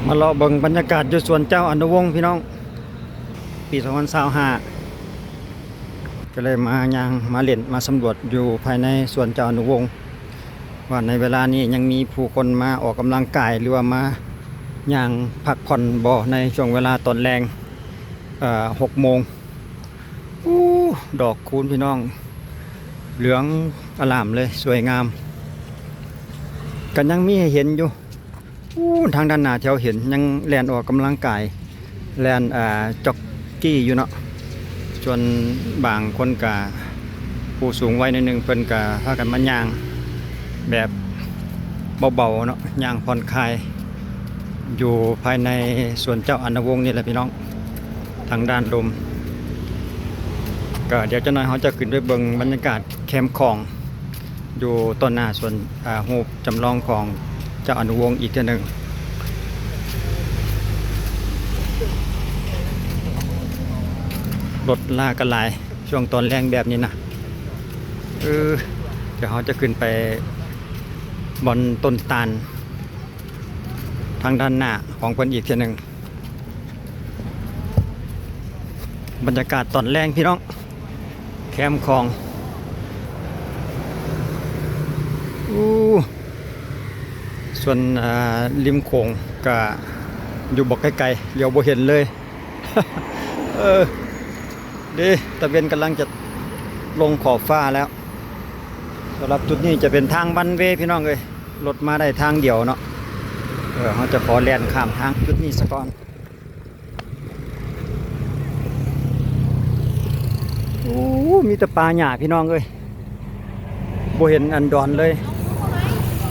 ມາເລາະເບິ່ງບັນຍາກາດຢູ່ສວນເຈົ້າອະນຸວົງພີ່ນ້ອງ ປີສອງພັນຊາວຫ້າ ກໍເລີຍມາຍ່າງມາຫຼິ້ນມາສຳຫຼວດຢູ່ພາຍໃນສວນເຈົ້າອະນຸວົງ ວ່າໃນເວລານີ້ຍັງມີຜູ້ຄົນມາອອກກຳລັງກາຍ ຫຼືວ່າມາຍ່າງພັກຜ່ອນບໍ່ ໃນຊ່ວງເວລາຕອນແລງ ເອີ ຫົກໂມງ. ອູ້ ດອກຄູນພີ່ນ້ອງ ເຫຼືອງອະລາມເລີຍ ສວຍງາມ ກໍຍັງມີໃຫ້ເຫັນຢູ່. ອູ້ ທາງດ້ານໜ້າທີ່ເຮົາເຫັນຍັງແລ່ນອອກກຳລັງກາຍ ແລ່ນ ອ່າ ຈັອກກີຢູ່ເນາະ. ສ່ວນບາງຄົນກະ ຜູ້ສູງໄວໜ້ອຍໜຶ່ງ ເພິ່ນກະພາກັນມາຍ່າງແບບເບົາໆເນາະ ຍ່າງຜ່ອນຄາຍ ຢູ່ພາຍໃນສວນເຈົ້າອະນຸວົງນີ້ແຫຼະພີ່ນ້ອງ ທາງດ້ານລຸ່ມ. ກໍດຽວຈັກໜ້ອຍເຮົາຈະຂຶ້ນໄປເບິ່ງບັນຍາກາດແຄມຂອງ ຢູ່ຕໍ່ໜ້າສວນ ອ່າ ຮູບຈຳລອງຂອງເຈົ້າອະນຸວົງອີກເທື່ອໜຶ່ງ. ລົດລາກໍຫຼາຍ ຊ່ວງຕອນແລງແບບນີ້ນະ. ເອີ ດຽວເຮົາຈະຂຶ້ນໄປບ່ອນຕົ້ນຕານ ທາງດ້ານໜ້າຂອງເພິ່ນອີກເທື່ອໜຶ່ງ. ບັນຍາກາດຕອນແລງພີ່ນ້ອງ ແຄມຂອງ. ອູ້ ສ່ວນ ອ່າ ລິມໂຂງກະຢູ່ບໍ່ໄກໆ ຫຼຽວບໍ່ເຫັນເລີຍ. ເອີ ເດ້ ຕາເວັນກຳລັງຈະລົງຂອບຟ້າແລ້ວ. ສຳລັບຈຸດນີ້ຈະເປັນທາງວັນເວ ພີ່ນ້ອງເອີຍ ລົດມາໄດ້ທາງດຽວເນາະ. ເອີ ເຮົາຈະຂໍແລ່ນຂ້າມທາງຈຸດນີ້ສາກ່ອນ. ໂອ້ ມີແຕ່ປ່າຫຍ້າພີ່ນ້ອງເອີຍ ບໍ່ເຫັນອັນດອນເລີຍ.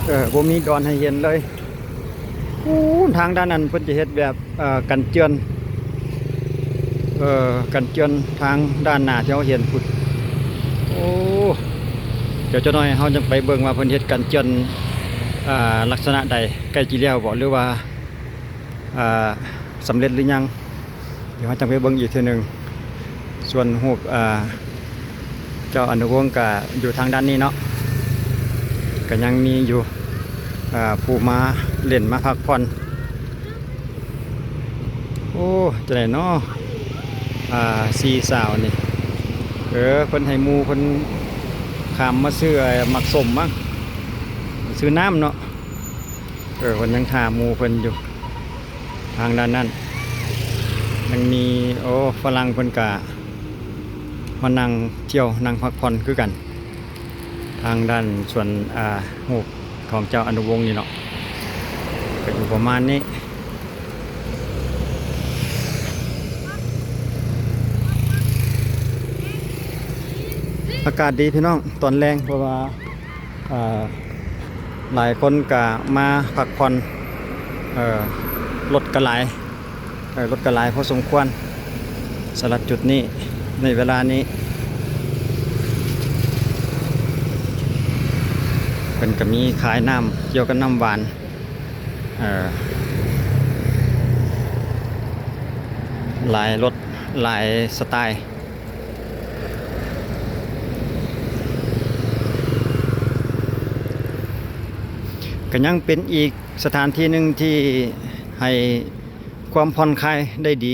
ເອີ ບໍ່ມີດອນໃຫ້ເຫັນເລີຍ. ໂອ້ ທາງດ້ານນັ້ນເພິ່ນຈະເຮັດແບບ ເອີ ກັນເຈື່ອນ ເອີ ກັນເຈື່ອນທາງດ້ານໜ້າທີ່ເຮົາເຫັນພຸ້ນ. ໂອ້ ດຽວຈັກໜ້ອຍເຮົາຍັງໄປເບິ່ງວ່າເພິ່ນເຮັດກັນເຈື່ອນ ອ່າ ລັກສະນະໃດ ໃກ້ຊິແລ້ວບໍ່ ຫຼືວ່າ ອ່າ ສຳເລັດຫຼືຍັງ ດຽວເຮົາຈັ່ງໄປເບິ່ງອີກເທື່ອໜຶ່ງ. ສ່ວນຮູບ ອ່າ ເຈົ້າອະນຸວົງກະຢູ່ທາງດ້ານນີ້ເນາະ ກະຍັງມີຢູ່ ອ່າ ຜູ້ມາຫຼິ້ນມາພັກຜ່ອນ. ໂອ້ ຈັ່ງໃດເນາະ ອ່າ ສີ່ສາວນີ້ ເອີ ເພິ່ນໃຫ້ໝູ່ເພິ່ນຂ້າມມາຊື້ ໄອ້ ໝາກສົ້ມມັ້ງ ຊື້ນ້ຳເນາະ. ເອີ ເພິ່ນຍັງຖ້າໝູ່ເພິ່ນຢູ່ ທາງດ້ານນັ້ນຍັງມີ ໂອ້ ຝຣັ່ງເພິ່ນກະມານັ່ງທ່ຽວ ນັ່ງພັກຜ່ອນຄືກັນ. ທາງດ້ານສວນ ອ່າ ຮູບຂອງເຈົ້າອະນຸວົງນີ້ເນາະ ກະຢູ່ປະມານນີ້. ອາກາດດີພີ່ນ້ອງ ຕອນແລງ ເພາະວ່າ ເອີ ຫຼາຍຄົນກະມາພັກຜ່ອນ ເອີ ລົດກະຫຼາຍ ເອີ ລົດກະຫຼາຍພໍສົມຄວນ. ສຳລັບຈຸດນີ້ ໃນເວລານີ້ ເພິ່ນກະມີຂາຍນ້ຳ ກ່ຽວກັບນ້ຳຫວານ ເອີ ຫຼາຍລົດ ຫຼາຍສະໄຕ. ກະຍັງເປັນອີກສະຖານທີ່ໜຶ່ງທີ່ໃຫ້ຄວາມຜ່ອນຄາຍໄດ້ດີ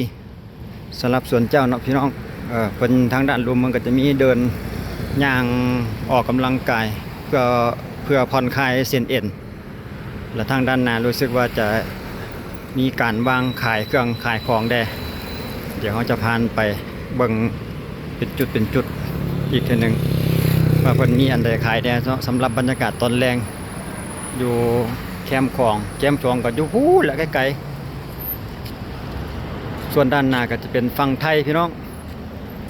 ສຳລັບສວນເຈົ້າເນາະພີ່ນ້ອງ. ເອີ ເພິ່ນທາງດ້ານລຸ່ມເພິ່ນກະຈະມີເດີນຍ່າງອອກກຳລັງກາຍ ເພື່ອ ເພື່ອຜ່ອນຄາຍເສັ້ນເອັນ. ແລະ ທາງດ້ານໜ້າຮູ້ສຶກວ່າຈະມີການວາງຂາຍເຄື່ອງຂາຍຂອງແດ່. ດຽວເຮົາຈະຜ່ານໄປເບິ່ງເປັນຈຸດເປັນຈຸດອີກເທື່ອໜຶ່ງ ວ່າເພິ່ນມີອັນໃດຂາຍແດ່ເນາະ. ສຳລັບບັນຍາກາດຕອນແລງຢູ່ແຄມຂອງ ແຄມຂອງກໍຢູ່ພຸ້ນແຫຼະ ໄກໆ. ສ່ວນດ້ານໜ້າກໍຈະເປັນຝັ່ງໄທພີ່ນ້ອງ.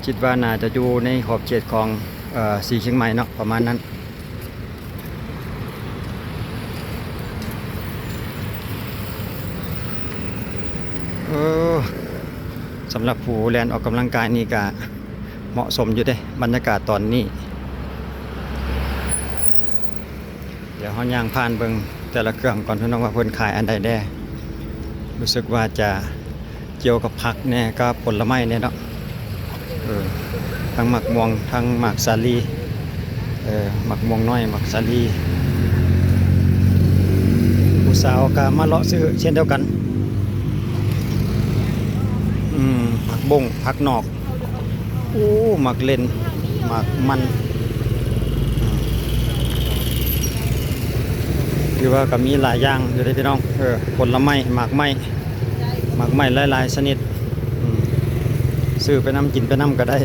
ຄິດວ່າໜ້າຈະຢູ່ໃນຂອບເຂດຂອງ ເອີ ສີຊຽງໃໝ່ເນາະ ປະມານນັ້ນ. ເອີ ສຳລັບຜູ້ແລ່ນອອກກຳລັງກາຍນີ້ກະເໝາະສົມຢູ່ເດ້ ບັນຍາກາດຕອນນີ້. ດຽວເຮົາຍ່າງຜ່ານເບິ່ງແຕ່ລະເຄື່ອງກ່ອນພີ່ນ້ອງ ວ່າເພິ່ນຂາຍອັນໃດແດ່. ຮູ້ສຶກວ່າຈະກ່ຽວກັບຜັກແດ່ ກັບຜົນລະໄມ້ແດ່ເນາະ. ເອີ ທັງໝາກມ່ວງ ທັງໝາກສາລີ ເອີ ໝາກມ່ວງນ້ອຍ ໝາກສາລີ. ຜູ້ສາວກໍມາເລາະຊື້ເຊັ່ນດຽວກັນ. ອືມ ຜັກບົ້ງ ຜັກນອກ ໂອ້ ໝາກເລັ່ນ ໝາກມັນ ອືມ ຖືວ່າກໍມີຫຼາຍຢ່າງຢູ່ເດ້ພີ່ນ້ອງ ເອີ ຜົນລະໄມ້ ໝາກໄມ້ ໝາກໄມ້ຫຼາຍໆຊະນິດ ອືມ ຊື້ໄປນຳ ກິນໄປນຳກໍໄດ້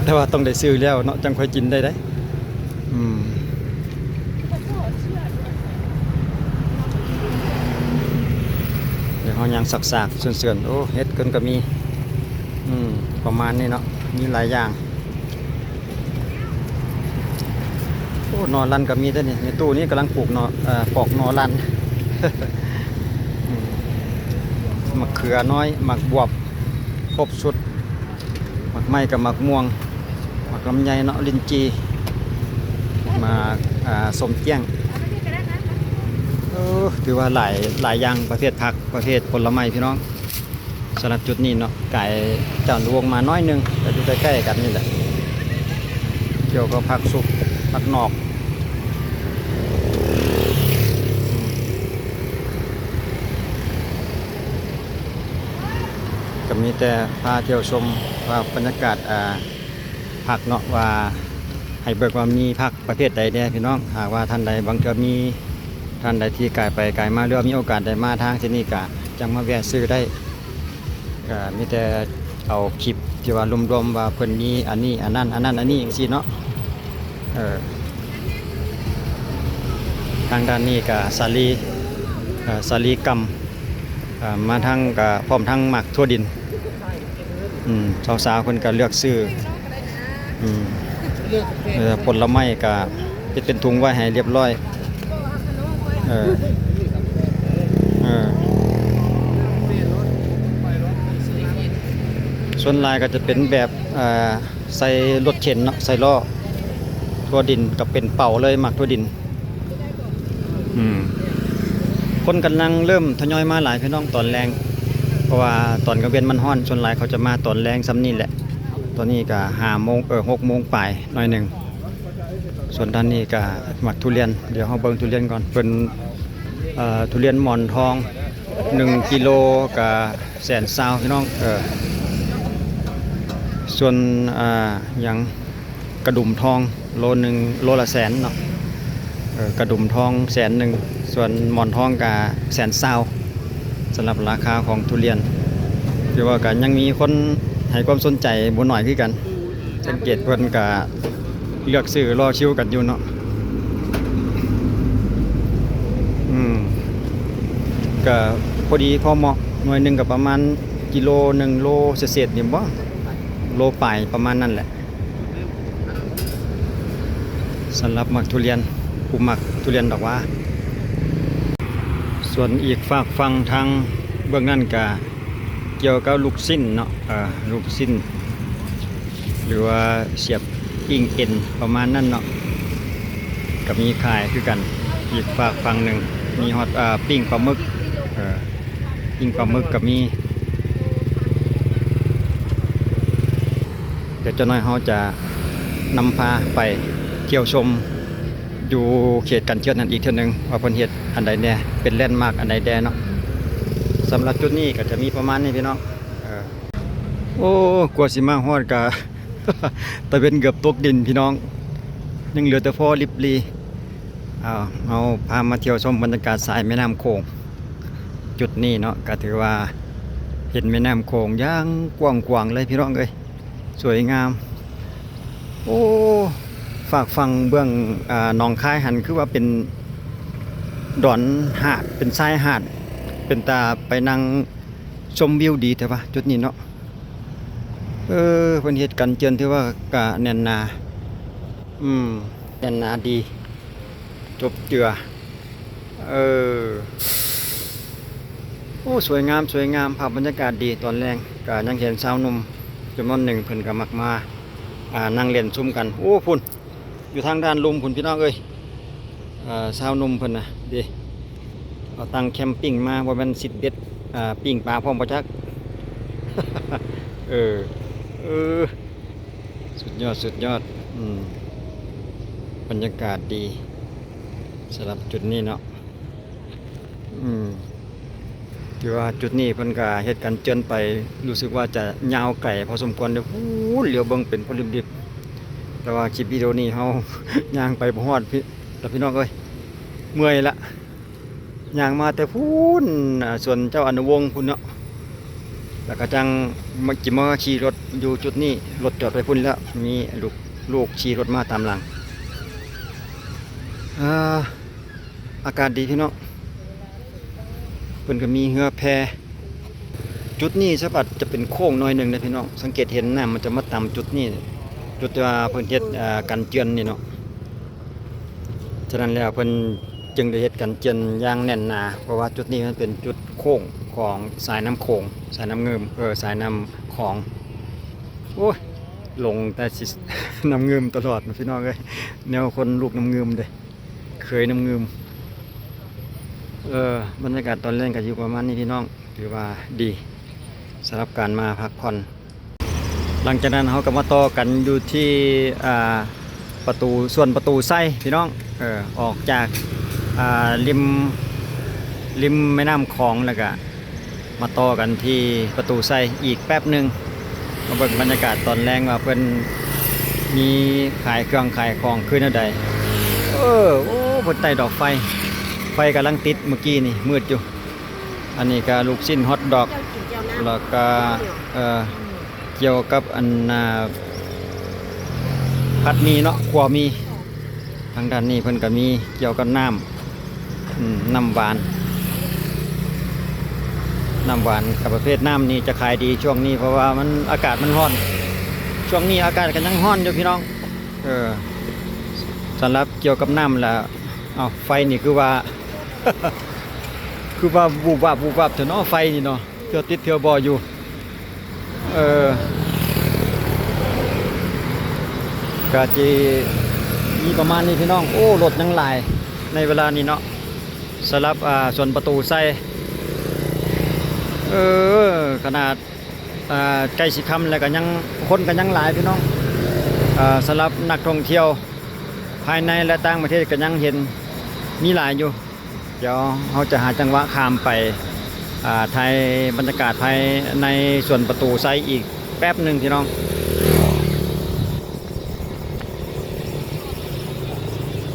ແຕ່ວ່າຕ້ອງໄດ້ຊື້ແລ້ວເນາະ ຈັ່ງຄ່ອຍກິນໄດ້ເດ້. ອືມ ດຽວເຮົາຍ່າງຊາກໆເຊື່ອນໆ ໂອ້ ເຫັດເພິ່ນກໍມີ ອືມ ປະມານນີ້ເນາະ ມີຫຼາຍຢ່າງ. ໂອ້ ໜໍ່ລັນກໍມີເດ້ນີ້ ໃນຕູ້ນີ້ກຳລັງປູກໜໍ່ ເອີ່ ປອກໜໍ່ລັນ ອືມ ໝາກເຂືອນ້ອຍ ໝາກບວບ ຄົບຊຸດ ໝາກໄມ້ກັບໝາກມ່ວງ ໝາກລຳໄຍເນາະ ລິນຈີ່ ໝາກ ອ່າ ສົ້ມກ້ຽງ ເອີ ຖືວ່າຫຼາຍ ຫຼາຍຢ່າງ ປະເພດຜັກ ປະເພດຜົນລະໄມ້ພີ່ນ້ອງ. ສຳລັບຈຸດນີ້ເນາະ ກາຍຈາກວງມາໜ້ອຍໜຶ່ງ ກໍຢູ່ໃກ້ໆກັນນີ້ແຫຼະ ກ່ຽວກັບຜັກສຸກ ຜັກນອກ ກໍມີແຕ່ພາທ່ຽວຊົມວ່າບັນຍາກາດ ອ່າ ຜັກເນາະ ວ່າໃຫ້ເບິ່ງວ່າມີຜັກປະເພດໃດແດ່ພີ່ນ້ອງ. ຫາກວ່າທ່ານໃດ ບາງເທື່ອມີທ່ານໃດທີ່ກາຍໄປກາຍມາ ຫຼືວ່າມີໂອກາດໄດ້ມາທາງທີ່ນີ້ ກະຈັ່ງມາແວ່ຊື້ໄດ້. ກະມີແຕ່ເອົາຄລິບທີ່ວ່າລວມໆວ່າເພິ່ນມີອັນນີ້ ອັນນັ້ນ ອັນນັ້ນ ອັນນີ້ ຈັ່ງຊີ້ເນາະ. ເອີ ທາງດ້ານນີ້ກະສາລີ ເອີ ສາລີກຳ ເອີ ມາທາງກະພ້ອມທັງໝາກຖົ່ວດິນ. ອືມ ສາວໆເພິ່ນກໍເລືອກຊື້ ອືມ ເອີ ຜົນລະໄມ້ກໍເຮັດເປັນຖົງໄວ້ໃຫ້ລຽບລ້ອຍ ເອີ ເອີ ສ່ວນຫຼາຍກໍຈະເປັນແບບ ເອີ ໃສ່ລົດເຂັນເນາະ ໃສ່ລໍ້ ຖົ່ວດິນກໍເປັນເປົາເລີຍ ໝາກຖົ່ວດິນ. ອືມ ຄົນກຳລັງເລີ່ມທະຍອຍມາຫຼາຍພີ່ນ້ອງຕອນແລງ ເພາະວ່າຕອນກາງເວັນມັນຮ້ອນ ສ່ວນຫຼາຍເຂົາຈະມາຕອນແລງສ່ຳນີ້ແຫຼະ. ຕອນນີ້ກະຫ້າໂມງ ເອີ ຫົກໂມງປາຍໜ້ອຍໜຶ່ງ. ສ່ວນດ້ານນີ້ກະໝາກທຸລຽນ ດຽວເຮົາເບິ່ງທຸລຽນກ່ອນ ເພິ່ນ ເອີ ທຸລຽນໝອນທອງ ໜຶ່ງກິໂລກະແສນຊາວພີ່ນ້ອງ ເອີ ສ່ວນ ອ່າ ຫຍັງ ກະດຸມທອງໂລໜຶ່ງ ໂລລະແສນເນາະ ເອີ ກະດຸມທອງແສນໜຶ່ງ ສ່ວນໝອນທອງກະແສນຊາວ. ສຳລັບລາຄາຂອງທຸລຽນ ຖືວ່າກະຍັງມີຄົນໃຫ້ຄວາມສົນໃຈບໍ່ໜ້ອຍຄືກັນ ສັງເກດເພິ່ນກະເລືອກຊື້ລໍຄິວກັນຢູ່ເນາະ. ອືມ ກະພໍດີພໍເໝາະ ໜ່ວຍໜຶ່ງກະປະມານກິໂລໜຶ່ງ ໂລເສດໆນີ້ບໍ ໂລປາຍປະມານນັ້ນແຫຼະ. ສຳລັບມັກທຸລຽນ ຜູ້ມັກທຸລຽນດອກຫວ້າ. ສ່ວນອີກຟາກຝັ່ງທາງເບື້ອງນັ້ນກະກ່ຽວກັບລູກຊິ້ນເນາະ ເອີ ລູກຊິ້ນ ຫຼືວ່າສຽບປີ້ງເອັນປະມານນັ້ນເນາະ ກະມີຂາຍຄືກັນ. ອີກຟາກຝັ່ງໜຶ່ງມີຮອດ ເອີ ປີ້ງປາໝຶກ ເອີ ປີ້ງປາໝຶກກະມີ. ດຽວຈັກໜ້ອຍເຮົາຈະນຳພາໄປທ່ຽວຊົມຢູ່ເຂດກັນເຈື່ອນນັ້ນອີກເທື່ອໜຶ່ງ ວ່າເພິ່ນເຮັດອັນໃດແດ່ ເປັນແລນມາກອັນໃດແດ່ເນາະ. ສຳລັບຈຸດນີ້ກໍຈະມີປະມານນີ້ພີ່ນ້ອງ. ເອີ ໂອ້ ກວ່າຊິມາຮອດກະຕາເວັນເກືອບຕົກດິນພີ່ນ້ອງ ຍັງເຫຼືອແຕ່ພໍລິບຫຼີ. ເອົາ ເຮົາພາມາທ່ຽວຊົມບັນຍາກາດສາຍແມ່ນ້ຳໂຂງ ຈຸດນີ້ເນາະ ກໍຖືວ່າເຫັນແມ່ນ້ຳໂຂງຢ່າງກວ້າງຂວາງເລີຍພີ່ນ້ອງເອີຍ ສວຍງາມ. ໂອ້ ຟາກຝັ່ງເບື້ອງ ອາ ໜອງຄາຍຫັ້ນ ຄືວ່າເປັນດອນຫາດ ເປັນຊາຍຫາດ ເປັນຕາໄປນັ່ງຊົມວິວດີແທ້ວະ ຈຸດນີ້ເນາະ. ເອີ ເພິ່ນເຮັດກັນເຈື່ອນ ຖືວ່າກະແໜ້ນໜາ ອືມ ແໜ້ນໜາດີ ຈົບເຈືອ. ເອີ ໂອ້ ສວຍງາມ ສວຍງາມ ພາບບັນຍາກາດດີຕອນແລງ. ກະຍັງເຫັນຊາວໜຸ່ມຈຳນວນໜຶ່ງ ເພິ່ນກະມັກມາ ອ່າ ນັ່ງຫຼິ້ນຊຸມກັນ. ໂອ້ ພຸ້ນ ຢູ່ທາງດ້ານລຸ່ມພຸ້ນ ພີ່ນ້ອງເອີຍ. ເອີ ຊາວໜຸ່ມເພິ່ນນະເດ້ ເອົາຕັ່ງແຄມປິງມາ ບໍ່ແມ່ນຊິດເບັດ ອ່າ ປີ້ງປາພ້ອມບໍ່ຈັກ. ເອີ ເອີ ສຸດຍອດ ສຸດຍອດ. ອືມ ບັນຍາກາດດີສຳລັບຈຸດນີ້ເນາະ. ອືມ ຖືວ່າຈຸດນີ້ເພິ່ນກະເຮັດກັນເຈື່ອນໄປ ຮູ້ສຶກວ່າຈະຍາວໄກພໍສົມຄວນເດີ້. ພຸ້ນ ຫຼຽວເບິ່ງເປັນພົດລິບໆ ແຕ່ວ່າຄລິບວິດີໂອນີ້ເຮົາ ຍ່າງໄປບໍ່ຮອດພີ່ ລະພີ່ນ້ອງເອີຍ ເມື່ອຍລະ. ຍ່າງມາແຕ່ພຸ້ນ ອ່າ ສວນເຈົ້າອະນຸວົງພຸ້ນເນາະ ລະກະຈັ່ງມາ ຈິມາຂີ່ລົດຢູ່ຈຸດນີ້ ລົດຈອດໄວ້ພຸ້ນແລ້ວ ມີລູກ ລູກຂີ່ລົດມາຕາມຫຼັງ. ອ່າ ອາກາດດີພີ່ນ້ອງ ເພິ່ນກະມີເຮືອແພ. ຈຸດນີ້ສະບັດຈະເປັນໂຄ້ງໜ້ອຍໜຶ່ງເດ້ພີ່ນ້ອງ ສັງເກດເຫັນນ້ຳມັນຈະມາຕຳຈຸດນີ້ ຈຸດທີ່ວ່າເພິ່ນເຮັດ ອ່າ ກັນເຈື່ອນນີ້ເນາະ. ສະນັ້ນແລ້ວເພິ່ນຈຶ່ງໄດ້ເຮັດກັນເຈື່ອນຢ່າງແໜ້ນໜາ ເພາະວ່າຈຸດນີ້ມັນເປັນຈຸດໂຄ້ງຂອງສາຍນ້ຳໂຂງ ສາຍນ້ຳງື່ມ ເອີ ສາຍນ້ຳຂອງ. ໂອ້ຍ ຫຼົງແຕ່ຊິນ້ຳງື່ມຕະຫຼອດພີ່ນ້ອງເອີຍ ແນວຄົນລູກນ້ຳງື່ມເດ້. ເຄີຍນ້ຳງື່ມ. ເອີ ບັນຍາກາດຕອນແລງກະຢູ່ປະມານນີ້ພີ່ນ້ອງ ຖືວ່າດີສຳລັບການມາພັກຜ່ອນ. ຫຼັງຈາກນັ້ນເຮົາກະມາຕໍ່ກັນຢູ່ທີ່ ອ່າ ປະຕູ ສວນປະຕູໄຊພີ່ນ້ອງ ເອີ ອອກຈາກ ອ່າ ລິມ ລິມແມ່ນ້ຳຂອງ ລະກະ ມາຕໍ່ກັນທີ່ປະຕູໄຊອີກແປັບໜຶ່ງ ມາເບິ່ງບັນຍາກາດຕອນແລງວ່າເພິ່ນມີຂາຍເຄື່ອງຂາຍຂອງຄືແນວໃດ. ເອີ ໂອ້ ເພິ່ນໄຕ້ດອກໄຟ ໄຟກຳລັງຕິດມື້ກີ້ນີ້ ມືດຢູ່. ອັນນີ້ກະລູກຊິ້ນ ຮອດດອກ ລະກະ ເອີ ກ່ຽວກັບອັນ ອ່າ ຜັດໝີ່ເນາະ ຂົ້ວໝີ່. ທາງດ້ານນີ້ເພິ່ນກະມີກ່ຽວກັບນ້ຳ ອືມ ນ້ຳຫວານ ນ້ຳຫວານ ກະປະເພດນ້ຳນີ້ຈະຂາຍດີຊ່ວງນີ້ ເພາະວ່າມັນ ອາກາດມັນຮ້ອນ ຊ່ວງນີ້ອາກາດກະຍັງຮ້ອນຢູ່ພີ່ນ້ອງ. ເອີ ສຳລັບກ່ຽວກັບນ້ຳລະ ເອົ້າ ໄຟນີ້ຄືວ່າ ຄືວ່າວຸບວາບວຸບວາບແທ້ເນາະ ໄຟນີ້ເນາະ ເທື່ອຕິດເທື່ອບໍ່ຢູ່. ເອີ ກະຊິມີປະມານນີ້ພີ່ນ້ອງ. ໂອ້ ລົດຍັງຫຼາຍໃນເວລານີ້ເນາະ ສຳລັບ ອ່າ ສວນປະຕູໄຊ. ເອີ ຂະໜາດ ອ່າ ໃກ້ຊິຄ່ຳແລ້ວກະຍັງ ຄົນກະຍັງຫຼາຍພີ່ນ້ອງ. ເອີ ສຳລັບນັກທ່ອງທ່ຽວພາຍໃນ ແລະ ຕ່າງປະເທດກະຍັງເຫັນມີຫຼາຍຢູ່. ດຽວເຮົາຈະຫາຈັງຫວະຂ້າມໄປ ອ່າ ຖ່າຍບັນຍາກາດພາຍໃນສວນປະຕູໄຊອີກແປັບໜຶ່ງພີ່ນ້ອງ.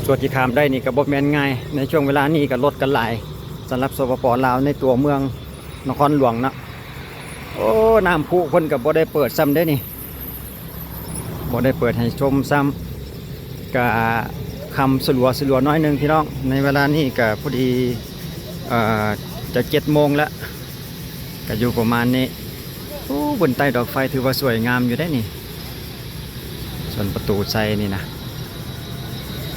ສ່ວນທີ່ຂ້າມໄດ້ນີ້ກະບໍ່ແມ່ນງ່າຍ ໃນຊ່ວງເວລານີ້ກະລົດກະຫຼາຍ ສຳລັບ ສປປ ລາວ ໃນຕົວເມືອງນະຄອນຫຼວງເນາະ. ໂອ້ ນ້ຳພຸເພິ່ນກະບໍ່ໄດ້ເປີດຊ້ຳເດ້ນີ້. ບໍ່ໄດ້ເປີດໃຫ້ຊົມຊ້ຳ ກະຄ່ຳສະຫຼົວໆໜ້ອຍໜຶ່ງພີ່ນ້ອງ. ໃນເວລານີ້ກະພໍດີ ເອີ ຈະເຈັດໂມງແລ້ວ ກະຢູ່ປະມານນີ້. ໂອ້ ເພິ່ນໄຕ້ດອກໄຟຖືວ່າສວຍງາມຢູ່ເດ້ນີ້ ສວນປະຕູໄຊນີ້ນະ.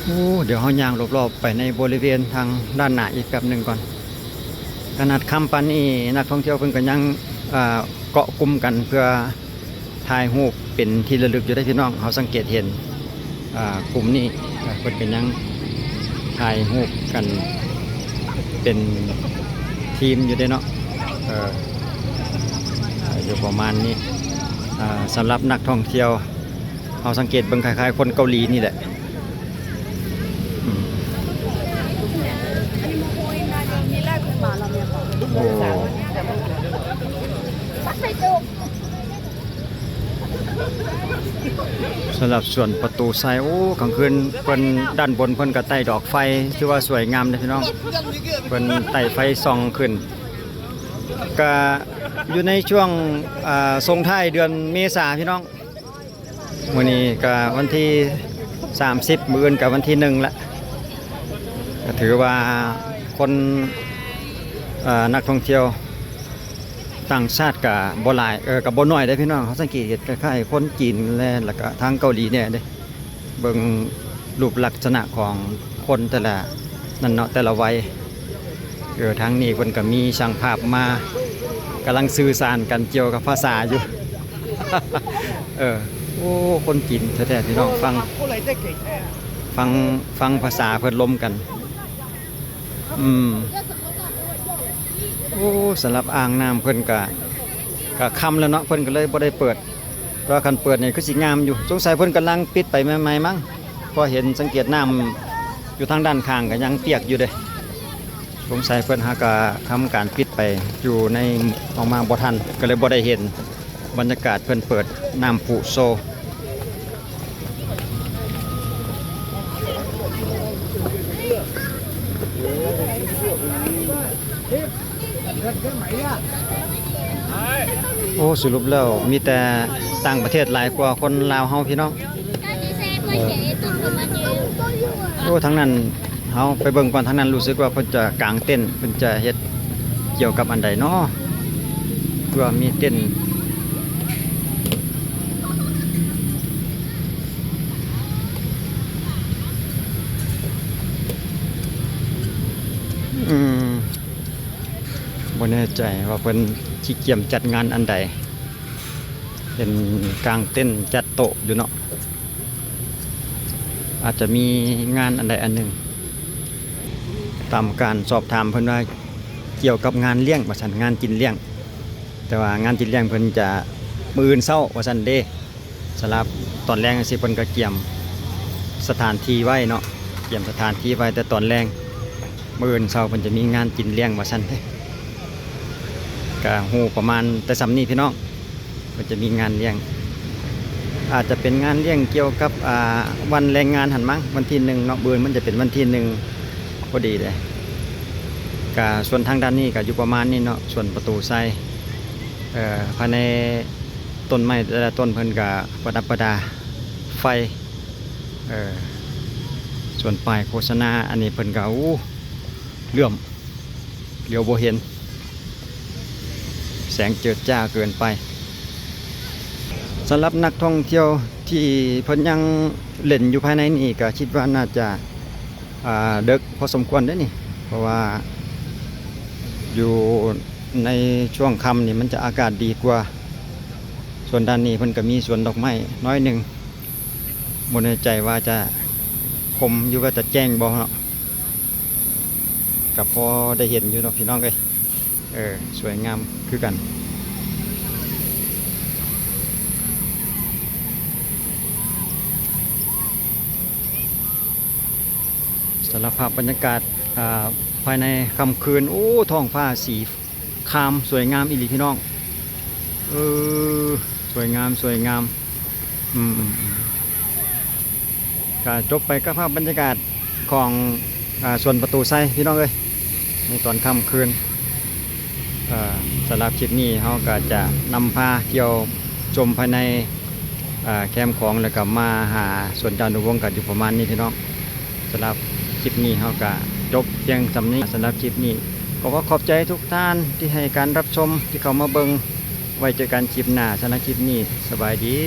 ໂອ້ ດຽວເຮົາຍ່າງລອບໆໄປໃນບໍລິເວນທາງດ້ານໜ້າອີກແປັບໜຶ່ງກ່ອນ. ຂະໜາດຄ່ຳປານນີ້ ນັກທ່ອງທ່ຽວເພິ່ນກະຍັງ ເອີ ເກາະກຸ່ມກັນເພື່ອ ຖ່າຍຮູບເປັນທີ່ລະລຶກຢູ່ເດ້ພີ່ນ້ອງ. ເຮົາສັງເກດເຫັນ ອ່າ ກຸ່ມນີ້ ເພິ່ນກະຍັງຖ່າຍຮູບກັນເປັນທີມຢູ່ເດ້ເນາະ. ເອີ ຢູ່ປະມານນີ້ ອ່າ ສຳລັບນັກທ່ອງທ່ຽວ ເຮົາສັງເກດເບິ່ງຄ້າຍໆຄົນເກົາຫຼີນີ້ແຫຼະ. ອືມ ໂອ້ ສຳລັບສວນປະຕູໄຊ ໂອ້ ກາງຄືນເພິ່ນ ດ້ານບົນເພິ່ນກະໄຕ້ດອກໄຟ ຖືວ່າສວຍງາມເດ້ພີ່ນ້ອງ. ເພິ່ນໄຕ້ໄຟສ່ອງຂຶ້ນ ກະຢູ່ໃນຊ່ວງ ອ່າ ສົ່ງທ້າຍເດືອນເມສາພີ່ນ້ອງ. ມື້ນີ້ກະວັນທີສາມສິບ ມື້ອື່ນກະວັນທີໜຶ່ງລະ ກະຖືວ່າຄົນ ເອີ ນັກທ່ອງທ່ຽວຕ່າງຊາດກະບໍ່ຫຼາຍ ເອີ ກະບໍ່ໜ້ອຍເດ້ພີ່ນ້ອງ. ເຮົາສັງເກດເຫັນຄ້າຍໆຄົນຈີນແດ່ ລະກະທາງເກົາຫຼີແດ່ເດ້ ເບິ່ງຮູບລັກສະນະຂອງຄົນແຕ່ລະນັ້ນເນາະ ແຕ່ລະໄວ. ເອີ ທາງນີ້ເພິ່ນກະມີຊ່າງພາບມາ ກຳລັງສື່ສານກັນກ່ຽວກັບພາສາຢູ່. ເອີ ໂອ້ ຄົນຈີນແທ້ໆ ພີ່ນ້ອງ ຟັງ ຟັງ ຟັງພາສາເພິ່ນລົມກັນ. ອືມ ໂອ້ ສຳລັບອ່າງນ້ຳເພິ່ນກະ ກະຄ່ຳແລ້ວເນາະ ເພິ່ນກະເລີຍບໍ່ໄດ້ເປີດ. ແຕ່ວ່າຄັນເປີດນີ້ຄືຊິງາມຢູ່ ສົງໄສເພິ່ນກຳລັງປິດໄປໃໝ່ໆມັ້ງ ເພາະເຫັນສັງເກດນ້ຳຢູ່ທາງດ້ານຂ້າງກະຍັງປຽກຢູ່ເດ້. ສົງໄສເພິ່ນຫາກະທຳການປິດໄປຢູ່ໃນ ອອກມາບໍ່ທັນ ກໍເລີຍບໍ່ໄດ້ເຫັນບັນຍາກາດເພິ່ນເປີດນ້ຳພຸໂຊ. ໂອ້ ສະຫຼຸບແລ້ວມີແຕ່ຕ່າງປະເທດຫຼາຍກວ່າຄົນລາວເຮົາພີ່ນ້ອງ. ໂອ້ ທາງນັ້ນ ເຮົາໄປເບິ່ງກ່ອນ ທາງນັ້ນຮູ້ສຶກວ່າເພິ່ນຈະກາງເຕັນ ເພິ່ນຈະເຮັດກ່ຽວກັບອັນໃດເນາະ ຄືວ່າມີເຕັນ. ອືມ ບໍ່ແນ່ໃຈວ່າເພິ່ນຊິກຽມຈັດງານອັນໃດ ເຫັນກາງເຕັນຈັດໂຕະຢູ່ເນາະ ອາດຈະມີງານອັນໃດອັນໜຶ່ງ. ຕາມການສອບຖາມເພິ່ນວ່າກ່ຽວກັບງານລ້ຽງວ່າຊັ້ນ ງານກິນລ້ຽງ ແຕ່ວ່າງານກິນລ້ຽງເພິ່ນຈະມື້ອື່ນເຊົ້າວ່າຊັ້ນເດ້. ສຳລັບຕອນແລງຈັ່ງຊີ້ ເພິ່ນກໍກຽມສະຖານທີ່ໄວ້ເນາະ ກຽມສະຖານທີ່ໄວ້ແຕ່ຕອນແລງ ມື້ອື່ນເຊົ້າເພິ່ນຈະມີງານກິນລ້ຽງວ່າຊັ້ນເດ້. ກະຮູ້ປະມານແຕ່ສ່ຳນີ້ພີ່ນ້ອງ ເພິ່ນຈະມີງານລ້ຽງ ອາດຈະເປັນງານລ້ຽງກ່ຽວກັບ ອ່າ ວັນແຮງງານຫັ້ນມັ້ງ ວັນທີໜຶ່ງເນາະ ມື້ອື່ນມັນຈະເປັນວັນທີໜຶ່ງພໍດີເດ້. ກະສ່ວນທາງດ້ານນີ້ກະຢູ່ປະມານນີ້ເນາະ ສວນປະຕູໄຊ ເອີ ພາຍໃນຕົ້ນໄມ້ແຕ່ລະຕົ້ນເພິ່ນກະປະດັບປະດາໄຟ ເອີ ສ່ວນປ້າຍໂຄສະນາອັນນີ້ເພິ່ນກະ ໂອ້ ເຫຼື້ອມ ຫຼຽວບໍ່ເຫັນ ແສງເຈີດຈ້າເກີນໄປ. ສຳລັບນັກທ່ອງທ່ຽວທີ່ເພິ່ນຍັງຫຼິ້ນຢູ່ພາຍໃນນີ້ ກໍຄິດວ່າໜ້າຈະ ອ່າ ເດິກພໍສົມຄວນເດ້ນີ້ ເພາະວ່າຢູ່ໃນຊ່ວງຄ່ຳນີ້ມັນຈະອາກາດດີກວ່າ. ສ່ວນດ້ານນີ້ເພິ່ນກໍມີສວນດອກໄມ້ໜ້ອຍໜຶ່ງ ບໍ່ແນ່ໃຈວ່າຈະຄົມ ຫຼືວ່າຈະແຈ້ງບໍ່ເນາະ ກໍພໍໄດ້ເຫັນຢູ່ເນາະພີ່ນ້ອງເອີຍ. ເອີ ສວຍງາມຄືກັນ. ສາລະພາບບັນຍາກາດ ອ່າ ພາຍໃນຄ່ຳຄືນ ໂອ້ ທ້ອງຟ້າສີຄາມ ສວຍງາມອີ່ຫຼີພີ່ນ້ອງ. ເອີ ສວຍງາມ ສວຍງາມ. ອືມ ອືມ ອືມ. ກະຈົບໄປກັບພາບບັນຍາກາດຂອງ ອ່າ ສວນປະຕູໄຊພີ່ນ້ອງເອີຍ ໃນຕອນຄ່ຳຄືນ. ເອີ ສຳລັບຄລິບນີ້ເຮົາກະຈະນຳພາທ່ຽວຊົມພາຍໃນ ເອີ ແຄມຂອງ ແລ້ວກະມາຫາສວນຈານຸວົງ ກະຢູ່ປະມານນີ້ພີ່ນ້ອງ. ສຳລັບຄລິບນີ້ເຮົາກະຈົບພຽງສ່ຳນີ້. ສຳລັບຄລິບນີ້ກໍຂໍຂອບໃຈທຸກທ່ານທີ່ໃຫ້ການຮັບຊົມ ທີ່ເຂົ້າມາເບິ່ງ. ໄວ້ເຈີກັນຄລິບໜ້າ. ສຳລັບຄລິບນີ້ ສະບາຍດີ.